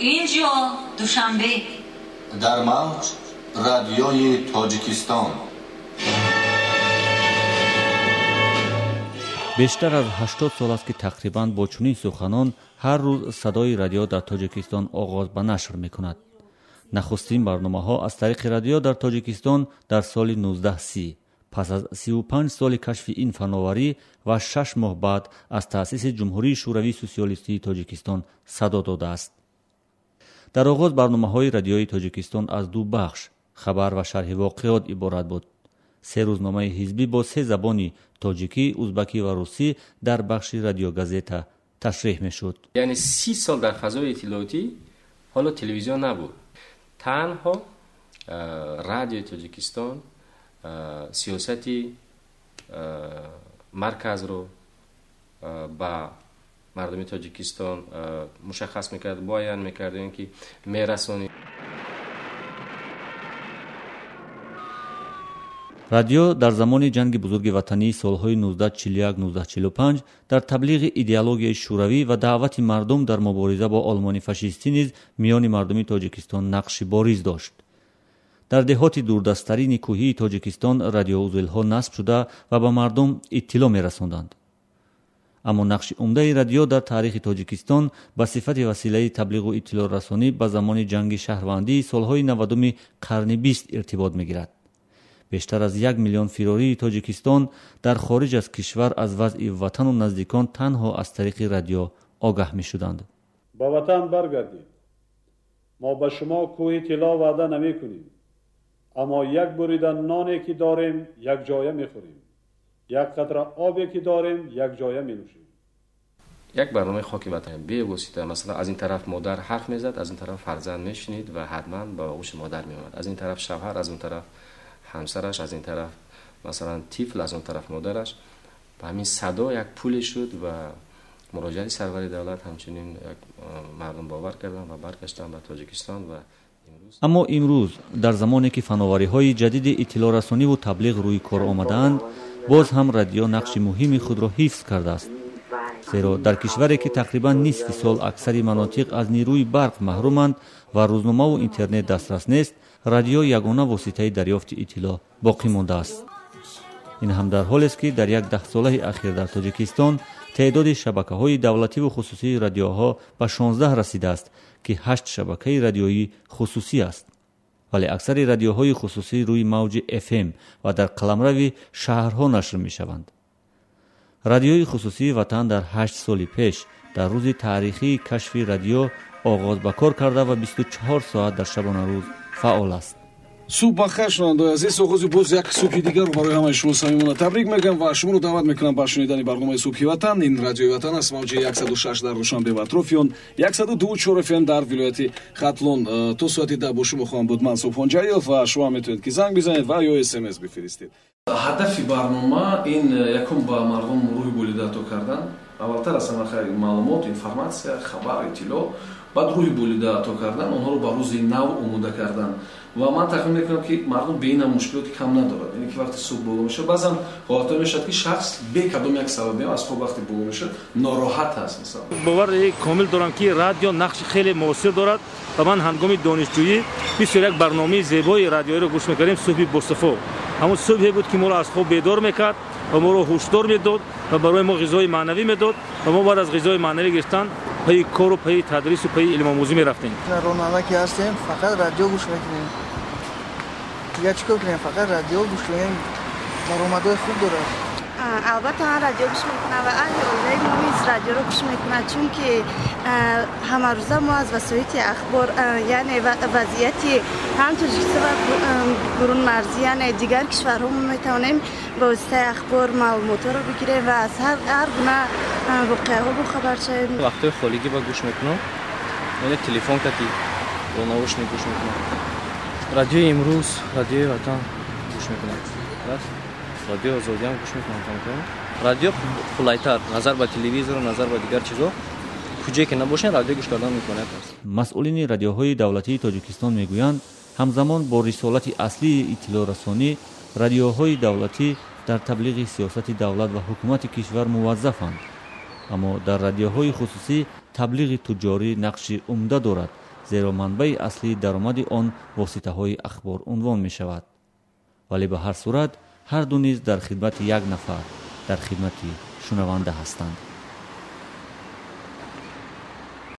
Инҷо Душанбе. Дар мавҷ радиои Тоҷикистон. Бештар аз 80 сол аст, ки тақрибан бо чунин суханон ҳар рӯз садои радио дар Тоҷикистон оғоз ба нашр мекунад. Нахустин барномаҳо аз тариқи радио дар Тоҷикистон дар соли 1930, пас аз 35 соли кашфи ин фановарӣ ва 6 моҳ баъд аз таъсиси Ҷумҳурии Шӯравии Сосиалистии Тоҷикистон садо додааст. Дар оғоз барномаҳои радиои Тоҷикистон аз ду бахш, хабар ва шарҳи воқеот иборат буд. Се рӯзномаи ҳизбӣ бо се забони тоҷикӣ, узбакӣ ва русӣ дар бахши радиогазета ташриҳ мешуд. Яъне 30 сол дар фазои иттилоотӣ ҳоло телевизион набуд. Танҳо радиои Тоҷикистон сиёсати марказро ба мардуми Тоҷикистон мушаххас мекард, муайян мекард, ё ин ки мерасонид. Радио дар замони ҷанги бузурги ватании солҳои 1941-1945 дар таблиғи идеологияи шӯравӣ ва даъвати мардум дар мубориза бо олмони фашистӣ низ миёни мардуми Тоҷикистон нақши бориз дошт. Дар деҳоти дурдасттарини кӯҳии Тоҷикистон радиоузелҳо насб шуда ва ба мардум иттилоъ мерасонданд. Аммо нақши умдаи радио дар таърихи Тоҷикистон ба сифати василаи таблиғу иттилоърасонӣ ба замони ҷанги шаҳрвандии солҳои 90-уми қарни 20 иртибот мегирад. Бештар аз 1 миллион фирории Тоҷикистон дар хориҷ аз кишвар аз вазъи ватану наздикон танҳо аз тариқи радио огаҳ мешуданд. Ба ватан баргардед. Мо ба шумо кӯҳи тилло ваъда намекунем, аммо як бурида ноне ки дорем якҷоя мехӯрем, як қатра обе ки дорем якҷоя менӯшем. Як барномаи хоки ватан бевосита, масалан, аз ин тараф модар ҳарф мезад, аз ин тараф фарзанд мешунид ва ҳатман ба оғӯши модар меомад. Аз ин тараф шавҳар, аз он тараф ҳамсараш, аз ин тараф масалан тифл, аз он тараф модараш. Ба ҳамин садо як пуле шуд ва муроҷиати сарвари давлат ҳамчунин як мардум бовар карданд ва баргаштанд ба Тоҷикистон ва аммо имрӯз дар замоне ки фановариҳои ҷадиди иттилоърасониву таблиғ рӯи кор омадаанд, боз ҳам радио нақши муҳими худро ҳифз кардааст. Зеро дар кишваре ки тақрибан нисфи сол аксари манотиқ аз нерӯи барқ маҳруманд ва рӯзномаву интернет дастрас нест, радио ягона воситаи дарёфти иттилоъ боқӣ мондааст. Ин ҳам дар ҳолест, ки дар як даҳсолаи ахир дар Тоҷикистон теъдоди шабакаҳои давлативу хусусии радиоҳо ба 16 расидааст, ки 8 шабакаи радиоӣ хусусӣ аст. Вале аксари радиоҳои хусусӣ рӯи мавҷи FM ва дар қаламрави шаҳрҳо нашр мешаванд. Радиои хусусии Ватан дар 8 соли пеш дар рӯзи таърихии кашфи радио оғоз ба кор карда ва 24 соат дар шабонарӯз фаъол аст. Субҳ бахайр, шунавандаои азиз. Оғози боз як субҳи дигарро барои ҳамаи шумо самимона табрик мегӯям ва шуморо даъват мекунам ба шунидани барномаи Субҳи Ватан. Ин радиои Ватан аст, мавҷи 106 дар Душанбе ва атрофи он, 102.4 FM дар вилояти Хатлон. То соати 10 бо шумо хоҳам буд ман, Субҳон Ҷалилов, ва шумо метавонед ки занг бизанед ва ё СМС бифиристед. Ҳадафи барнома ин якум ба мардум рӯҳи болида ато кардан. Аввалтар аз ҳама хайр маълумот, информатсия, хабар, иттилоъ, баъд рӯҳи болида ато кардан, онҳоро ба рӯзи нав омода кардан. Ва ман тахмин мекунам, ки мардум бе инам мушкилоти кам надорад. Яъне ки вақти субҳ боло мешавад, баъзан ҳолатҳое мешавад, ки шахс бе кадом як сабабе аз хоб вақте боло мешавад, нороҳат аст, масалан. Бовари комил дорам, ки радио нақши хеле муассир дорад ва ман ҳангоми донишҷӯӣ бисёр як барномаи зебои радиоиро гӯш мекардем, Субҳи босафо. Ҳамон субҳе буд, ки моро аз хоб бедор мекард ва моро ҳушдор медод ва барои мо ғизои маънавӣ медод ва мо баъд аз ғизои маънавӣ гирифтан пайи кору пайи тадрису пайи илмомӯзӣ мерафтем. Ронанда ки ҳастем, фақат радио гӯш мекунем. Дигар чӣ кор кунем? Фақат радио гӯш кунем. Даромадҳои хуб дорад. Албатта ман радио гӯш мекунам ва аҳли оилаи мо низ радиоро гӯш мекунад, чунки ҳамарӯза мо аз васоити ахбор, яъне вазъияти ҳам Тоҷикистон ва бурунмарзӣ, яъне дигар кишварҳо мо метавонем ба воситаи ахбор маълумотҳоро бигирем ва аз ҳар гуна воқеаҳо бохабар шавем. Вақтҳои холигӣ ба гӯш мекунам, яъне телефон кати бо наушник гӯш мекунам. Радиои Имрӯз, радиои Ватан гӯш мекунам. Радиои Озодиам гӯш мекунам камкам. Радио қулайтар назар ба телевизору назар ба дигар чизо. Куҷое ки набошед, радио гӯш кардан имконият аст. Масъулини радиоҳои давлатии Тоҷикистон мегӯянд, ҳамзамон бо рисолати аслии иттилоърасонӣ радиоҳои давлатӣ дар таблиғи сиёсати давлат ва ҳукумати кишвар муваззафанд. Аммо дар радиоҳои хусусӣ таблиғи туҷҷорӣ нақши умда дорад Зеро манбаи аслии даромади он воситаҳои ахбор унвон мешавад. Вале ба ҳар сурат ҳар ду низ дар хидмати як нафар, дар хидмати шунаванда ҳастанд.